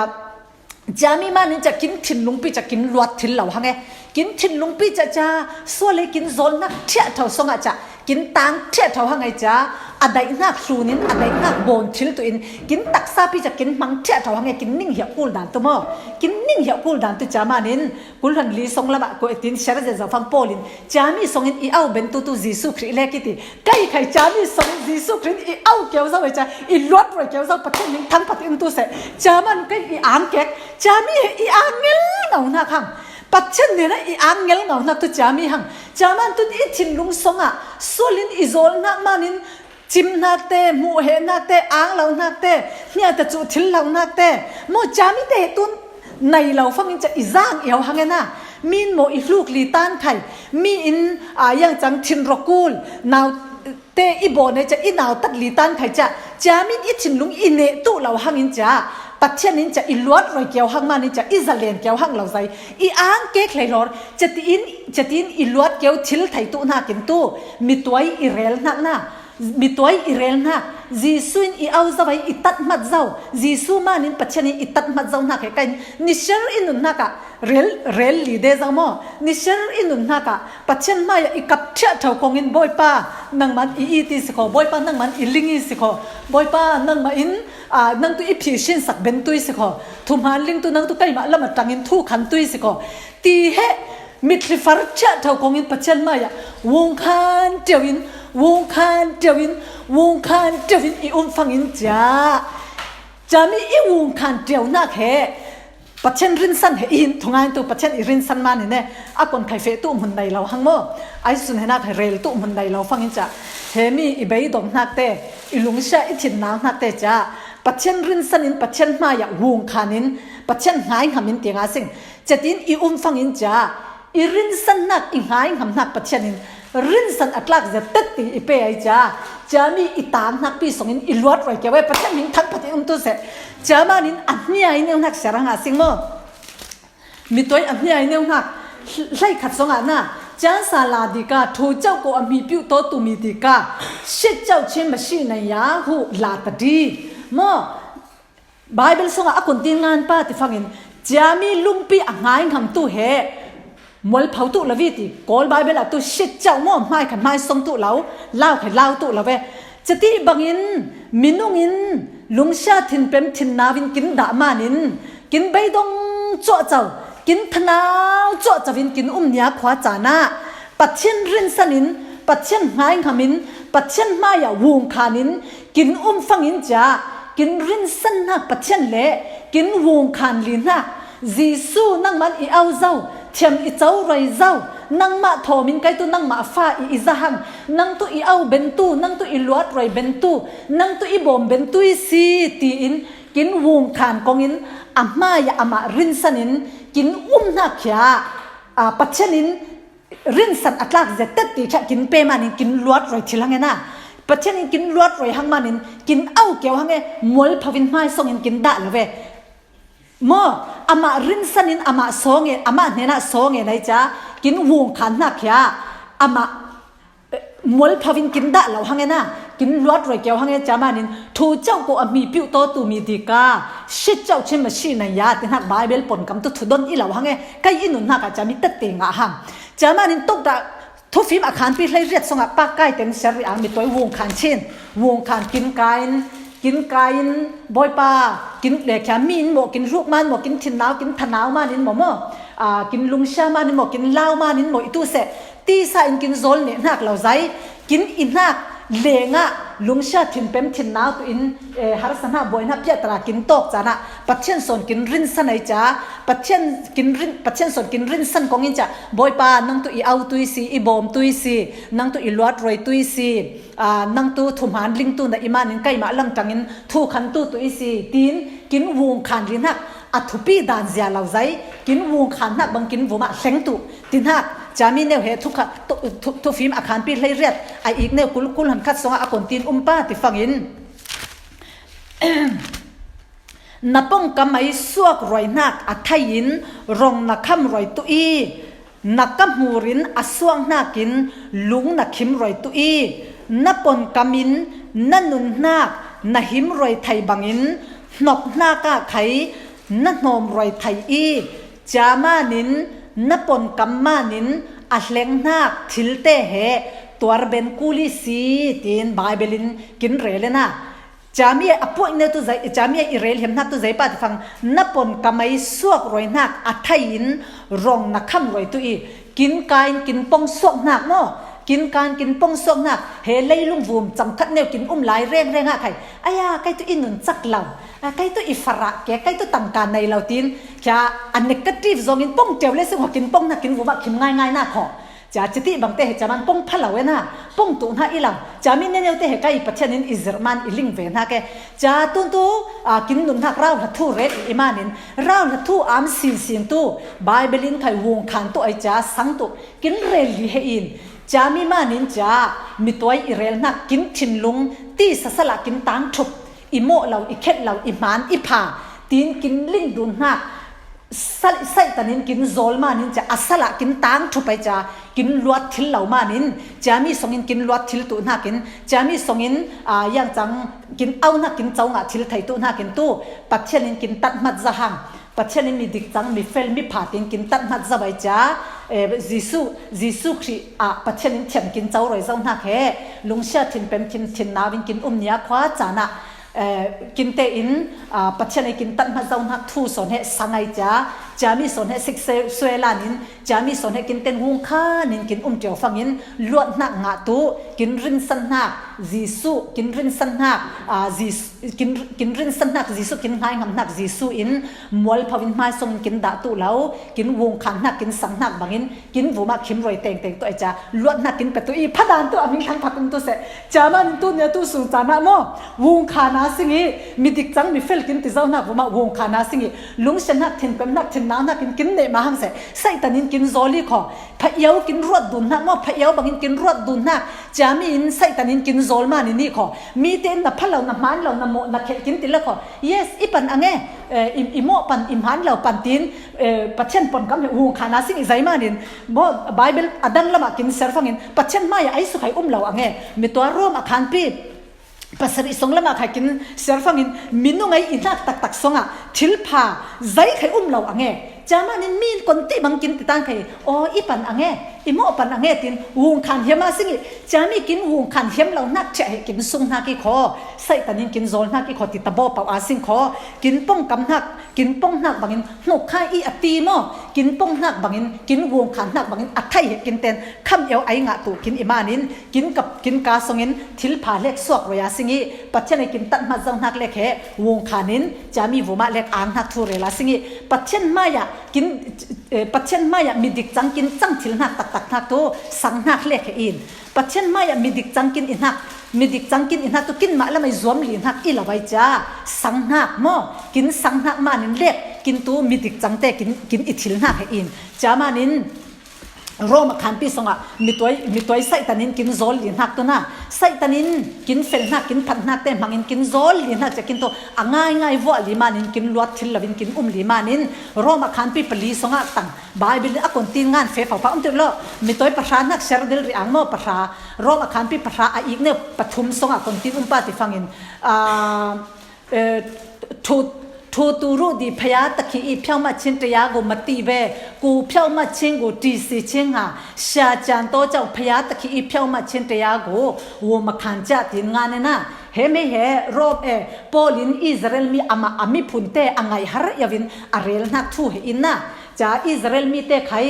cami manin ca kin thinlungpi ca kin luat thil lo hang e. Kin thinlungpi ca ca, sual e kin zawl hnak thiah tho songah ca, kin tang thiah tho hang e ca, a daih hnak hlun in, a daih hnak bawn thil tu in, kin taksa pi ca kin hmang thiah tho hang e, kin ning hiah kul dan tu maw. Kin ning hiah kul dan tu ca manin, kul hlan li song lamah ko tin siar zia zau fang pawl in, cami songin i au ben tu tu Jesu Khrih le kiti, kai khai cami songin Jesu Khrih in i au keu zau e ca, i luat roi keu zau, Pathian ning thangphat in tu seh, ca man kai i ang kek, cami he i ang ngel ngau hnak hang, Pathian hnenah i ang ngel ngau hnak tu cami hang, ca man tun i thinlung songah, sual in i zawl hnak manin, cim hnak te, hmuh heh hnak te, ang lo hnak te, hnia ta cuh thil lo hnak te, maw cami te he tun nei lo fangin ca i zang iau hang e na. Mi in maw i hluk li tan khai, mi in, a, yang cang thinro kul, nau te i bawn e ca i nau tat li tan khai ca, cami in i thinlung i neh tu lo hangin ca, Pathian in ca i luat roi keu hang manin ca i zalen keu hang lo zai, i ang kek hlei hlor, catin, catin i luat keu thil thei tu hnakin tu, mituai i rel hnak na. Mituai i rel hnak, Jesu in i au zau ai i tat hmat zau, Jesu manin Pathian in i tat hmat zau hnak he ka in, ni ser i nun hnak ah rel, rel li de zau maw, ni ser i nun hnak ah Pathian hmai ah i kap thiah tho kong in, Bawipa, nangman i it i si kho, Bawipa, nangman i ling i si kho, Bawipa, nangmah in, a, nang tu i phihsin sak ben tu i si kho, thuhman ling tu nang tu keimah lam a tang in thu khan tu i si kho, ti he, mitthli far thiah tho kong in Pathian hmai ah vung khan teu in, vung khan teu in, vung khan teu in i um fangin ca. Cami i vung khan teu hnak he Pathian rinsan he in thungai tu Pathian i rinsan manin e, a kon khai feh tu hmun nei lo hang maw. Ai sun he nak he rel tu hmun nei lo fangin ca. He mi i beidong hnak te, i lungsia i thin nau hnak te ca. Pathian rinsan in Pathian hmai ah vung khan in Pathian hngai ngam in tiang a sing. Catin i um fangin ca. I rinsan hnak, i hngai ngam hnak Pathian in rinsan a tlak zia tet ti i pe ai ca. Cami i tang hnak pi songin i luat roi keu e, Pathian min thangphat in um tu seh. Ca manin a hnia i neu hnak siar hang a sing maw. Mituai a hnia i neu hnak hlei khat songah na. Ca sa la dika, thu cauh ko a mi piu to tu mi dika. Shit cauh chin ma shi na ya hu la ta di. Maw. Bible sungah a kun tin ngan pa ti fangin, ciami lungpi a hngai ngam tu he, mualpho tu lo vi ti, Kawl Bible ah tu shit cauh maw, hmai khan hmai song tu lo, lau khan lau tu lo ve. Cati bangin, minung in, lungsia thinpem thin nau in kin dah manin, kin beidong cuahcau, kin thanau cuahcau in kin um nia khua caan ah, Pathian rinsan in, Pathian hngai ngam in, Pathian hmai ah vung khan in, kin um fangin cia, kin rinsan hnak Pathian le kin vung khan li hnak Jesu nangman i au zo, thiam i co roi zo, nangmah thawm in kei tu nangmah fa i i za hang, nang tu i au ben tu, nang tu i luat roi ben tu, nang tu i bawm ben tu i si, tiin kin vung khan kong in a hmai ah amah rinsan in kin um hnak khia, a, Pathian in rinsan a tlak zia tet ti kha kin pe manin kin luat roi thil hang e na. Pathian in kin luat roi hang manin kin au keu hang e, mualpho in hmai song in kin dah lo ve. Maw, amah rinsan in amah song e, amah hnenah song e nai cia, kin vung khan hnak khia, amah, eh, mualpho in kin dah lo hang e na, kin luat roi keu hang e cia manin, thu cauh ko a mi piu to tu mi dika, Shit chau chin ma shi na ya, ti hnak Bible pon kam tu thudon i lo hang e. Kai i nun hnak a cami tat te nga hang. Cama nin tok da thufim a khan pi hlei riat song a pa kai tem ser ri ang mi toi wung khan chin. Wung khan kin kain, kin kain, boy pa, kin le kya min mo, kin ruk man mo, kin thin nau, kin thanau man in mo mo. A, kin lungsia man in mo, kin lau man in mo i tu se. Ti sa in kin zol ne hnak lo zai. Kin i hnak lenga lungsia thinpem thinnau tu in, eh, harsa hna buai hna piah tara kin tawk cana Pathian son kin rinsan ai ca, Pathian kin rin, Pathian son kin rinsan kong in ca, boy pa nang tu i au tu i si, i bawm tu i si, nang tu i luat roi tu i si, ah, nang tu thuhman ling tu na i man in kai mah lam tang in thu khan tu tu i si, tin kin wung khan ri hnak a thupi dan zia lo zai, kin wung khan hnak bang kin vumah hleng tu. Ti hnak, cami neu he thu kha, thu, thu, thufim a khan pi hlei riat, a ik neu kul, kul han khat song a kon tin um pa ti fang in. Na pong ka mai suak roi hnak a thai in rong na kham roi tu i, na ka hmur in a suak hnak in lung na khim roi tu i, na pon kam in na nun hnak na him roi thai bang in hnop hnak ah khai na hnawm roi thai i, cama nin na pon kam ma nin a hleng hnak thil te he tuar ben kul i si, tin Bible in kin rel e na. Cami a puak neu tu zai, cami a i rel hiam hnak tu zai pa ti fang, na pon kam ai suak roi hnak a thai in rong na kham roi tu i, kin kain kin pong suak hnak maw? Kin kain kin pong suak hnak, he leilung vum cang khat neu kin um lai reng reng ah khai. Aya, kai tu i nun cak lo. A, kai tu i farah ke, kai tu tangka nei lo tin, kya a negative zong in pong teu le sing ho kin pong hnak kin vumah khim ngai ngai na kho. Ca citi bang te he caman pong pha lo e na, pong tu hna i lo. Cami neu neu te he kai Pathian in i zirh man i ling ve hna ke. Ca tun tu, a, kin nun hnak rau hla thu rel i man in, rau hla thu am sin sin tu, Bible in khai wung khan tu ai ca sang tu, kin rel li he in. Cami man in ca, mi tuai i rel hnak kin thinlung, ti sasala kin tang thup, i mawh lo, i khet lo, i hmaan, i pha, tin kin ling dun hnak, Sa-, Satan in kin zawl man in ca a sal ah kin tang thup ai ca kin luat thil lo man in, cami song in kin luat thil tu hnak in, cami song in, aa, yang cang kin au hnak kin co ngah thil thei tu hnak in tu Pathian in kin tat hmat za hang. Pathian in mi dik cang, mi fel, mi pha tin kin tat hmat za ai ca, eh, Jesuh, Jesuh Khrih ah Pathian in thiam kin co roi zo hnak he, lungsia thinpem thin, thin nau in kin um nia khua caan ah, Eh, kin tein, ah, Pathian ei kin tat hmat zo hnak thu sawn he sang ai ca, cami sawn he sik se-, suai lan in, cami sawn he kin ten wung khan in kin um ṭio fang in, luat hnak ngah tu, kin rinsan hnak, Jesuh, kin rinsan hnak, ah, Jesuh, kin, kin rinsan hnak, Jesuh, kin hnai ngam hnak, Jesuh in mual pho in hmai song in kin dah tu lo, kin wung khan hnak, kin sang hnak bang in, kin vumah khim roi tengteng tu ai ca, luat hnak kin pe tu i phadan tu a ming thang phat um tu seh. Cama nin tu nia tu sung caan ah maw, wung khan a sing i, mi dik cang mi fel kin ti zo hnak vumah wung khan a sing i, lungsia hnak thinpem hnak thin nau hnak in kin neh ma hang seh. Satan in kin zawl i kho. Pha iau kin ruat dun hnak maw, pha iau bang in kin ruat dun hnak. Cami in Satan in kin zawl man in i kho. Mi te in na pha lo, na hmaan lo, na mawh, na khelh kin ti le kho. Yes, i pan ang e, eh, i, i mawh pan, i hmaan lo pan tin, eh, Pathian pon kam he wung khan a sing i zai man in, maw, Bible a dang lamah kin ser fang in, Pathian hmai ah ai suk hai um lo ang e, mi tua Rom a khan pi, pasarih song lamah khai kin ser fang in, minung ei i hnak taktak song ah, thil pha, zai khai um lo ang e, cama nin mi in kon ti bang kin ti tan khai, aw, i pan ang e, i mawh pan ang e tin, wung khan hiam a sing i, cami kin wung khan hiam lo hnak thiah he kin sung hnak i kho, Satan in kin zawl hnak i kho ti ta baw pau a sing kho, kin pong kam hnak, kin pong hnak bang in, hnuk kha i a ti maw, kin pong hnak bang in, kin wung khan hnak bang in, a thai he kin ten, kham iau ai ngah tu, kin i man in, kin kap, kin ka song in, thil pha lek suak roi a sing i, Pathian ei kin tat hmat zo hnak lek he, wung khan in, cami vumah lek ang hnak thu rel a sing i, Pathian hmai ah, kin, eh, Pathian hmai ah mi dik cang kin cang thil hnak taktak hnak tu sang hnak lek he in. Pathian hmai ah mi dik cang kin i hnak, mi dik cang kin i hnak tu kin mah lam ai zuam li hnak i lo ai ca, sang hnak maw, kin sang hnak man in lek kin tu mi dik cang te kin, kin i thil hnak he in. Cama nin, Rom a khan pi song ah, mi tuai, mi tuai Satan in kin zawl li hnak tu na. Satan in kin fel hnak, kin phat hnak te hmang in kin zawl li hnak cia kin tu a ngai ngai vuah li man in kin luat thil lo in kin um li man in Rom a khan pi pali song ah tang Bible in a kon tin ngan fe fau pa um tir lo. Mi tuai pahra hnak ser dil ri ang maw pahra. Rom a khan pi pahra a ik neu pathum song ah kon tin um pa ti fang in, ah, Eh, thu, 土土入地 ဘုရားသခင်၏ ဖြောင့်မတ်ခြင်းတရားကို မသိဘဲ ကိုယ်ဖြောင့်မတ်ခြင်းကို တည်စေခြင်းဟာ ရှာကြံသောကြောင့် ဘုရားသခင်၏ ဖြောင့်မတ်ခြင်းတရားကို ဝန်မခံကြ tin nga ne na. He me he rom e Paul in Israel mi ama a miphun te a ngaihar yawin a rel hnak thu he in na. Ca Israel mi te khai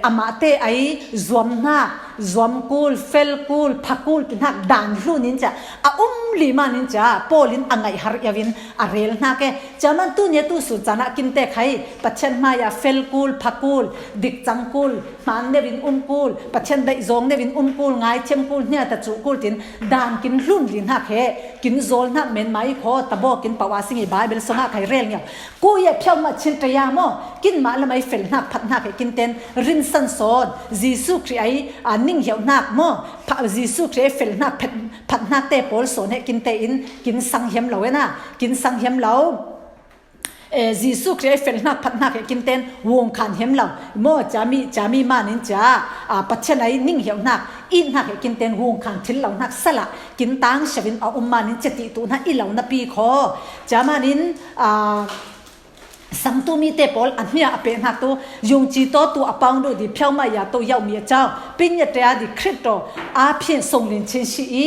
amah te ai zuam hnak, zuam kul, fel kul, pha kul ti hnak dan hlun in ca a um li man in ca Paul in a ngaihar yawin a rel hnak e. Ca man tu nia tu sun caan ah kin te khai Pathian hmai ah fel kul, pha kul, dik cang kul, hmaan neuh in um kul, Pathian daih zawng neuh in um kul, ngaithiam kul, hnia ta cuh kul tin dan kin hlun li hnak he kin zawl hnak men mai khaw ta baw kin pau a sing i Bible song ah khai rel ngiau. Ko ye phiau ma chin taya maw, kin mah lam ai fel hnak phat hnak he kin ten rinsan sawn, Jesuh Khrih ai a ning hiau hnak maw, pha Jesuh Khrih ai fel hnak phat, phat hnak te pawl sawn he kin te in kin sang hiam lo e na, kin sang hiam lo. Eh, Jesuh Khrih ai fel hnak phat hnak he kin ten wung khan hiam lo maw, cami, cami man in ca, ah, Pathian ai ning hiau hnak, it hnak he kin ten wung khan thil lo hnak sala kin tang siau in a um man in ca ti tu hnak i lo na pi khaw. Ca man in, ah, sangtu mi te pawl a hmia a peh hnak tu, ယုံကြည်သောသူအပေါင်းတို့သည် ဖြောင့်မတ်ရာသို့ရောက်မည်အကြောင်း ပညတ်တရားသည် ခရစ်တော်အားဖြင့် စုံလင်ခြင်းရှိ၏.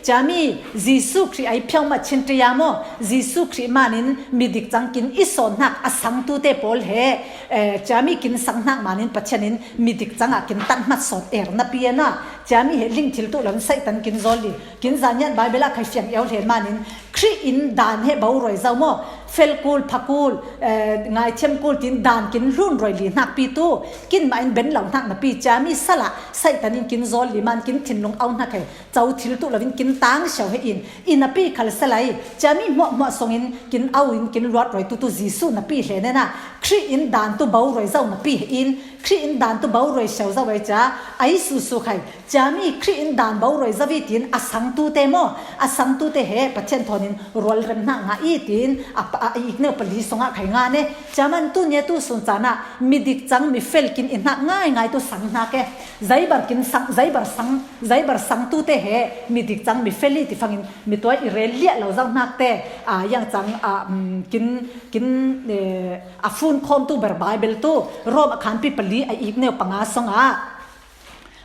Cami, Jesuh Khrih ai phiau ma chin taya maw, Jesuh Khrih man in midik cang kin i sawn hnak a sangtu te pawl he, eh, cami kin sang hnak man in Pathian in midik cang ah kin tan hmat sawn er na pi e na. Cami he ling thil tu lam Satan kin zawl li. Kin zanian Bible ah khai fiang eu hlen man in Khrih in dan he bo roi zau maw, fel kul, pha kul, eh, ngaithiam kul tin dan kin hlun roi li hnak pi tu, kin mah in ben lo hnak na pi cami sala Satan in kin zawl li man kin thinlung au hnak he. Cau thil tu lo in kin tang siau he in, i na pi khal salai, cami hmuah hmuah song in kin au in kin luat roi tu tu Jesuh na pi hlen e na. Khrih in dan tu bo roi zau na pi he in, Khrih in dan tu bo roi siau zau ai ca, ai su su khai, cami Khrih in dan bo roi zau i tin a sangtu te maw, a sangtu te he Pathian thawn in rual rem hnak nga i tin, a, a, a ik neu pali song ah khai nga ne. Ca man tu nia tu sun caan ah midik cang mi fel kin i hnak ngai ngai tu sang hnak e. Zaibar kin sang, zaibar sang, zaibar sangtu te he midik cang mi fel i ti fangin mi tuai i rel liah lo zau hnak te, ah, yang cang, ah, mm, kin, kin, eh, a fun khawm tu ber Bible tu Rom a khanpi pali a ik neu panga song ah.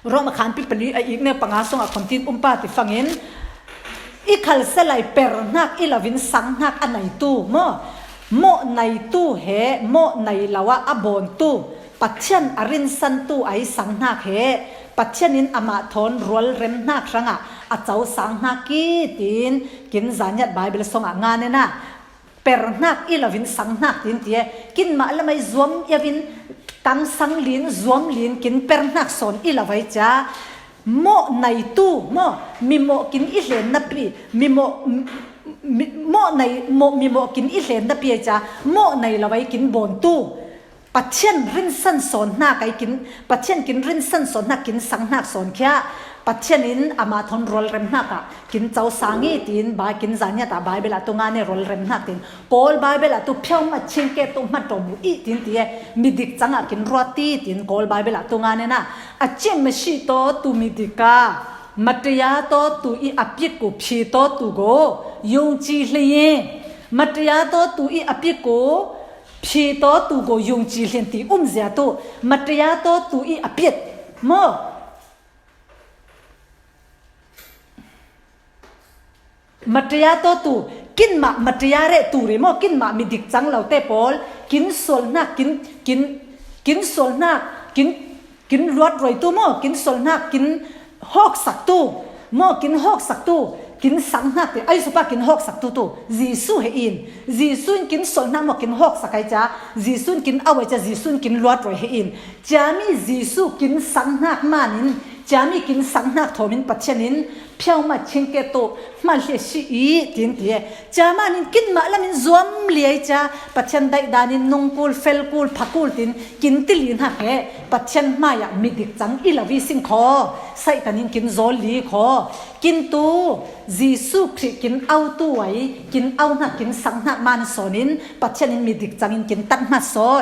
Rom a khanpi pali a ik neu panga song ah khon tin um pa ti fangin i khal salai per hnak i lo in sang hnak a nai tu maw, maw nai tu he maw nai lo ah a bawn tu, Pathian a rinsan tu ai sang hnak he Pathian in amah thawn rual rem hnak hrang ah a cau sang hnak ki tin kin zaniat Bible song ah nga ne na. Per hnak i lo in sang hnak tin ti e, kin mah lam ai zuam iau in tang sang lin, zuam lin kin per hnak sawn i lo ai ca. Maw nai tu maw, mi maw kin i hlen na pi, mi maw, mi, maw nai, maw, mi maw kin i hlen na pi ai ca, maw nai lo ai kin bawn tu. Pathian rinsan sawn hnak ai kin, Pathian kin rinsan sawn hnak kin sang hnak sawn khia, Pathian in amah thawn rual rem hnak ah kin cau sang i tin, ba kin zaniat ah Bible ah tu nga ne rual rem hnak tin, Kawl Bible ah tu phiau ma chin ke tu hmat rom mu i tin ti e, midik cang ah kin ruat ti tin Kawl Bible ah tu nga ne na. အကျင့်မရှိသောသူမည်သည်ကား မတရားသောသူ၏အပြစ်ကိုဖြေသောသူကိုယုံကြည်လျှင် မတရားသောသူ၏အပြစ်ကိုဖြေသောသူကိုယုံကြည်လျှင် ti um zia tu, မတရားသောသူ၏အပြစ် maw, မတရားသောသူ, ကင့်မတရားတဲ့သူတွေ maw, ကင့်မမီဒီကစံလောက်တဲ့ပေါ်, ကင်းစွလ်နာ, ကင်း, ကင်း, ကင်းစွလ်နာ, ကင်း, ကင်းလွတ်ရိုက်သူ maw, ကင်းစွလ်နာ, ကင်းဟော့စက်သူ maw, ကင်းဟော့စက်သူ, ကင်းစံနာတဲ့, အဲ့ဆိုပါ ကင်းဟော့စက်သူ သူ, ယေရှု ဟဲ့အင်း, ယေရှု ကင်းစွလ်နာ maw, ကင်းဟော့စက် အဲ့ကြ, ယေရှု ကင်းအဝဲကြ, ယေရှု ကင်းလွတ်ရိုက် ဟဲ့အင်း, ကြမီ ယေရှု ကင်းစံနာ မနင်း, ကြမီ ကင်းစံနာ ထောမင်း ပချင်နင်း, ဖြောင်းမချင်းကဲ့သို့ မှတ်လျက်ရှိ၏, တင်တည်း, ကြမနင်း ကင်းမလမင်း ဇွမ်လျက်ကြ, ပချင်ဒိုက်ဒါနင်း နုံကူလ် ဖဲလ်ကူလ် ဖကူလ် တင်, ကင်းတလီနာဟဲ, ပချင်မယ မီဒီကစံ အီလဝီစင်ခော, စိုက်တနင်း ကင်းဇော်လီခော, ကင်းတူ ယေရှုခရစ် ကင်းအောက်တူဝဲ, ကင်းအောက်နာ ကင်းစံနာ မနစောနင်း, ပချင်နင်း မီဒီကစံ ကင်းတတ်မှတ်စော,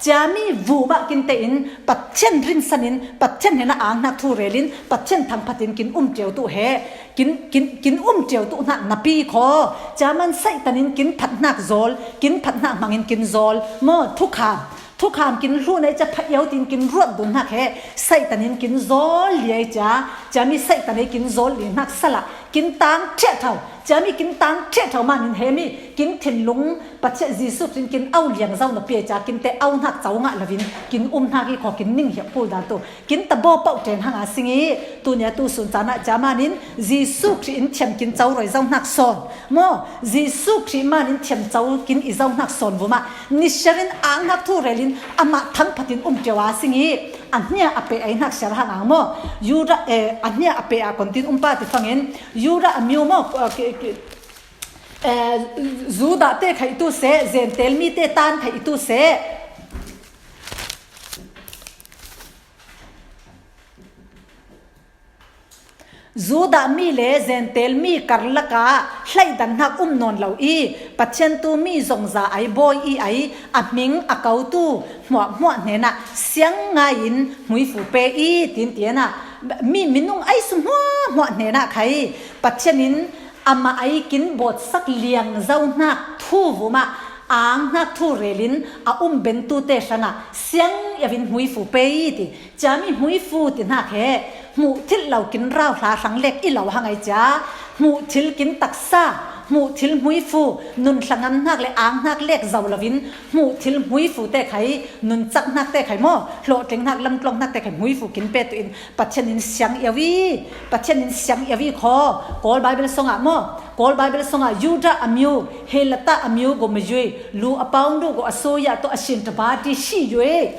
ကြမီ ဝူဘကင်းတဲအင်း, ပချင်ရင်းစနင်း, ပချင်ဟဲနာ အာနာ ထူရဲလီ Pathian thangphatin kin um ṭeu tu he, kin, kin, kin um ṭeu tu hnak napi khaw. Caman Satan in kin phat hnak zawl, kin phat hnak hmangin kin zawl. Maw, thukham, thukham kin hlu nei ca phat yo tin kin ruat dun hnak he, Satan in kin zawl liai ca, cami Satan ei kin zawl li hnak salah, kin tang ṭheh ṭhau, cami kin tang ṭheh ṭhau manin hemi, kin thinlung, Pathian Jesuh Khrih in kin au liang zo napi ca, kin te au hnak co ngah lovin, kin um hnak i khaw kin ning hiap pul dan tu. Kin tabaw pauh ṭen hang a sing i, tunia tu sun caan ah ca manin Jesuh Khrih in thiam kin co roi zo hnak sawn. Maw, Jesuh Khrih manin thiam co kin i zo hnak sawn vumah, nisiarin ang hnak thu relin amah thangphatin um ṭeu a sing i, a hnia a peh a i hnak siar hang ang maw. Judah, eh, a hnia a peh a kontin um pa ti fangin, Judah a miu maw, eh, ki, ki, eh, Judah te khai tu seh, Zentail mi te tan khai tu seh. Judah mi le Zentail mi karlak ah hleihdan hnak um nawn lo i, Pathian tu mi zongza ai bawi i ai, a hming a ko tu hmuahhmuah hnenah siang ngaiin hmuifu pe i, tin ti a, mi minung ai su hmuahhmuah hnenah khai Pathian in amah ai kin bawtsak liang zo hnak thu vumah, ang hnak thu relin a um ben tu te hrangah siang iavin hmuifu pe i ti. Cami hmuifu ti hnak he, hmuh thilh lo kin rau hla hrang lek i lo hang ai ca, hmuh thil kin taksa, hmuh thil hmuifu, nun hlangam hnak le ang hnak lek zo lovin, hmuh thil hmuifu te khai, nun cak hnak te khai maw, hlawhtling hnak, lamtluang hnak te khai hmuifu kin pe tu in, Pathian in siang iau i, Pathian in siang iau i khaw, Kawl Bible song ah maw, Kawl Bible song ah Judah a miu, Helata a miu go ma yui, lu a paung du go a so ya to a shin ta ba ti shi yui.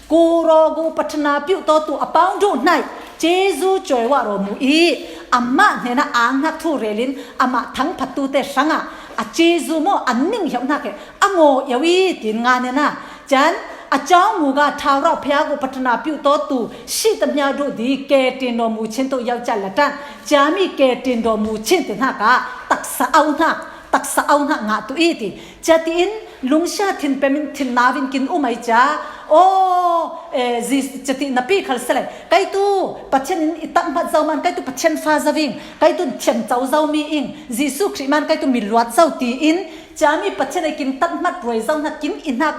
Kuro gu pathana piu to tu a pau duh hnai, Jesu cuai wah raw mu i, amah hnena ang hnak thu relin, amah thangphat tu te hrangah, a Jesu maw, a ning hiau hnak he, a ngaw iau i, tin nga nena. Can, a cau mu ga thau rau phia gu pathana piu to tu, shi tam hnia duh di, ke tin raw mu chin tu iau can la tan, cami ke tin raw mu chin ti hnak ah, taksa au hnak, taksa au hnak ngah tu i ti. Catiin lungsia thinpem in thin nau in kin um ai ca. Aw, eh, zi-, cati napi khal si lai. Kaitu Pathian in i tak hmat zo man, kaitu Pathian fa zo ing, kaitu thiam co zo mi ing, Jesu Khrih man kaitu mi luat zo tiin, cami Pathian ai kin tak hmat ruai zo hnak kin i hnak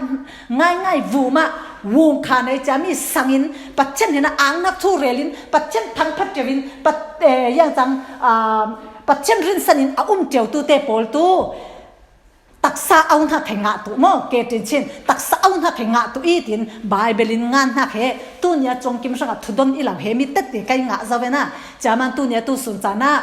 ngaingai vumah, vung kha nei cami sangin, Pathian hena ang hnak thu relin, Pathian thangphat ṭeu in, Pat-, eh, yang cang, ah, Pathian rinsan in a um ṭeu tu te pawl tu. Taksa au hnak he ngah tu maw, ke tin chin, taksa au hnak he ngah tu i tin, Bible in ngan hnak he, tunia congkim hrangah thudon i lo he mi tette kai ngah zo ve na, caman tunia tu sun caan ah,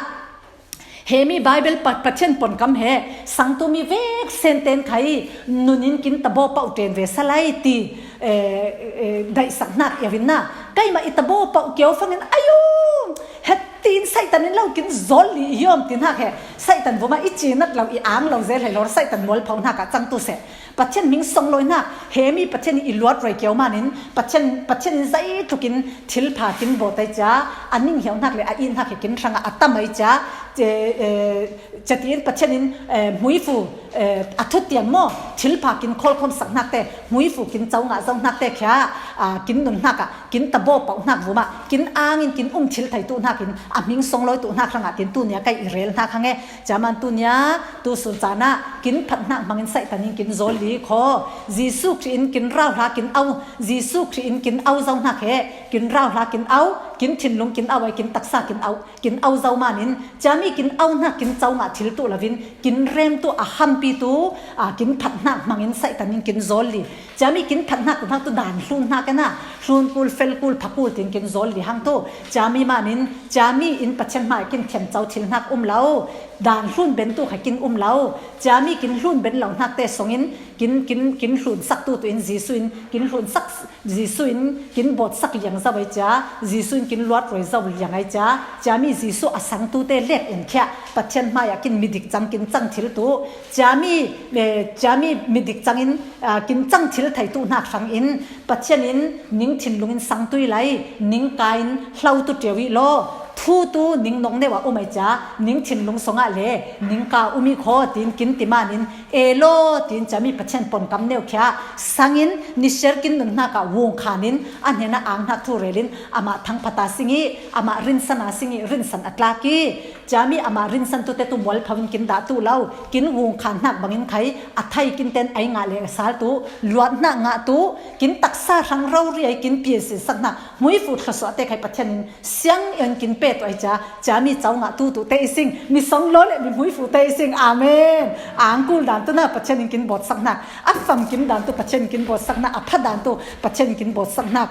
he mi Bible pa-, Pathian ponkam he, sang tu mi vek sen ten khai, nun in kin tabaw pauh ten ve sa lai ti, eh, eh, daihsak hnak iau in na, keimah i tabaw pauh kio fangin, ayo, het tiin Satan in lo kin zawl li i yawm ti hnak he, Satan vumah i cinat lo, i ang lo zel he lawr, Satan mualpho hnak ah cang tu seh. Pathian hming song lawi hnak, he mi Pathian i luat roi kio manin, Pathian, Pathian in zeitlukin thilpha kin bawt ai ca, a ning hiau hnak le a it hnak he kin hrangah a tam ai ca, eh, eh, catiin Pathian in, eh, hmuifu, eh, a thutiam maw, thilpha kin khawlkhawm sak hnak te, hmuifu kin co ngah zo hnak te khia, ah, kin nun hnak ah, kin tabaw pauh hnak vumah, kin angin kin um thil thei tu hnakin, a hming song lawi tu hnak hrangah tin tunia kai i rel hnak hang e. Caman tunia, tu sun caan ah, kin phat hnak hmangin Satan in kin zawl li khaw. Jesu Khrih in kin rau hla kin au, Jesu Khrih in kin au zo hnak he, kin rau hla kin au, kin thinlung kin au ai, kin taksa kin au, kin au zo manin, cami kin au hnak kin co ngah thil tu lovin, kin rem tu a hampi tu, a, kin phat hnak hmangin Satan in kin zawl li. Cami kin phat hnak tu hnak tu dan hlun hnak e na, hlun kul, fel kul, pha kul tin kin zawl li hang tu. Cami manin, cami in Pathian hmai kin thiam co thil hnak um lo. Dan hlun ben tu kha kin um lo. Cami kin hlun ben lo hnak te songin, kin, kin, kin hlun sak tu tu in Jesu in, kin hlun sak Jesu in kin bawt sak liang zo ai ca, Jesu in kin luat roi zo liang ai ca, cami Jesu a sang tu te lek in khia, Pathian hmai ah kin midik cang kin cang thil tu, cami, eh, cami midik cang in, ah, kin cang thil thei tu hnak hrang in, Pathian in ning thinlung in sang tu i lai, ning ka in hlau tu ṭeu i law, Thu tu ning nong neu a um ai cia, ning thinlung song ah le ning ka um i kho tin kin ti manin, e lo tin cia mi Pathian pon kam neu khia sangin nisiar kin nunhnak ah vung khanin a hnena ang hnak thu relin amah thangphata sing i, amah rinsana sing i, rinsan a tlak i, cia mi amah rinsan tute tu mual pho in kin dah tu lo, kin vung khan hnak bangin khai a thai kin ten ai ngah le sal tu, luat hnak ngah tu, kin taksa hrang rori ai kin pian sin sak hnak, hmuifu thluasuah te khai Pathian in siang in kin pe tu ai cia, cia mi co ngah tu tu te i sing, mi song lo le mi hmuifu te i sing. Amen. Ang kul dan tu na Pathian in kin bawt sak hnak, a famkim dan tu Pathian in kin bawt sak hnak, a pha dan tu Pathian in kin bawt sak hnak.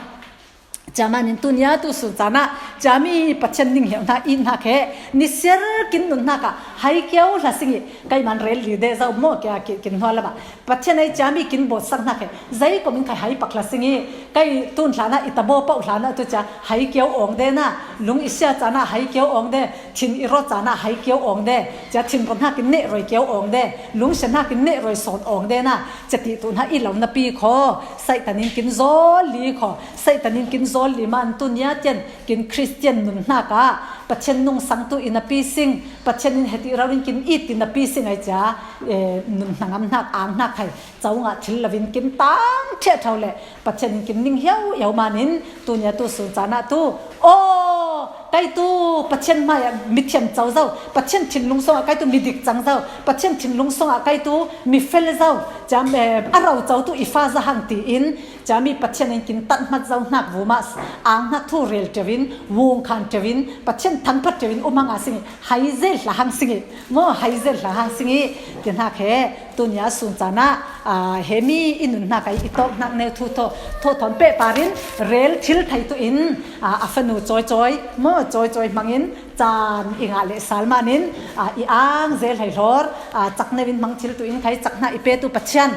Cia manin tunia tu sun caan ah cia mi Pathian ning hiau hnak i hnak he nisiar kin nun hnak ah hai kio hla sing i, kai man rel li de zau maw kia ki, kin hnual lam ah Pathian ai cia mi kin bawt sak hnak he zei kom in khai hai pak hla sing i, kai tun hlan ah i tabo pauh hlan ah tu cia hai kio awng de na, lung i sia caan ah hai kio awng de, thin i rawt caan ah hai kio awng de, cia thin rawt hnak in neh roi kio awng de, lungsia hnak in neh roi sawn awng de na, cia ti tu hnak i lo na pi kho, Satan in kin zawl li kho, Satan in kin zawl li man tunia tian kin Christian nun hnak ah Pathian nungsang tu i na pi sing, Pathian in heti rau in kin it i na pi sing ai cia, eh, nun hnangam hnak ang hnak khai co ngah thil lo in kin tang ṭheh ṭhau le Pathian in kin ning hiau hiau manin tunia tu sun caan ah tu, aw, kai tu Pathian hmai ah mi thiam co zo, Pathian thinlung song ah kai tu mi dik cang zo, Pathian thinlung song ah kai tu mi fel zo, cia, eh, a rau co tu i fa za hang tiin cia mi Pathian in kin tat hmat zo hnak vumah ang hnak thu rel ṭeu in, vung khan ṭeu in, Pathian thangphat ṭeu in um hang a sing i, hai zel hla hang sing i, maw hai zel hla hang sing i, ti hnak he tunia sun caan ah, ah, he mi i nun hnak ai i tawk hnak neu thu thaw, thaw thawn peh par in rel thil thei tu in, ah, a fanu cawicawi, maw cawicawi hmangin caan i ngah le sal manin, ah, i ang zel hei hlor, ah, cak neu in hmang thil tu in khai cak hnak i pe tu Pathian.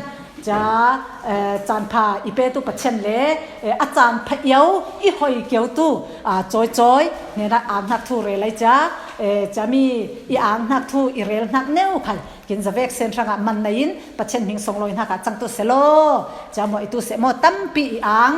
Cia, eh, caan pha i pe tu Pathian le, eh, a caan pha iau i hoi kio tu, ah, cawicawi hnenah ang hnak thu rel ai cia, eh, cia mi i ang hnak thu i rel hnak neu khai kin zavek sen hrangah man nei in Pathian hming song lawi hnak ah cang tu seh law, cia maw i tu seh maw tampi i ang.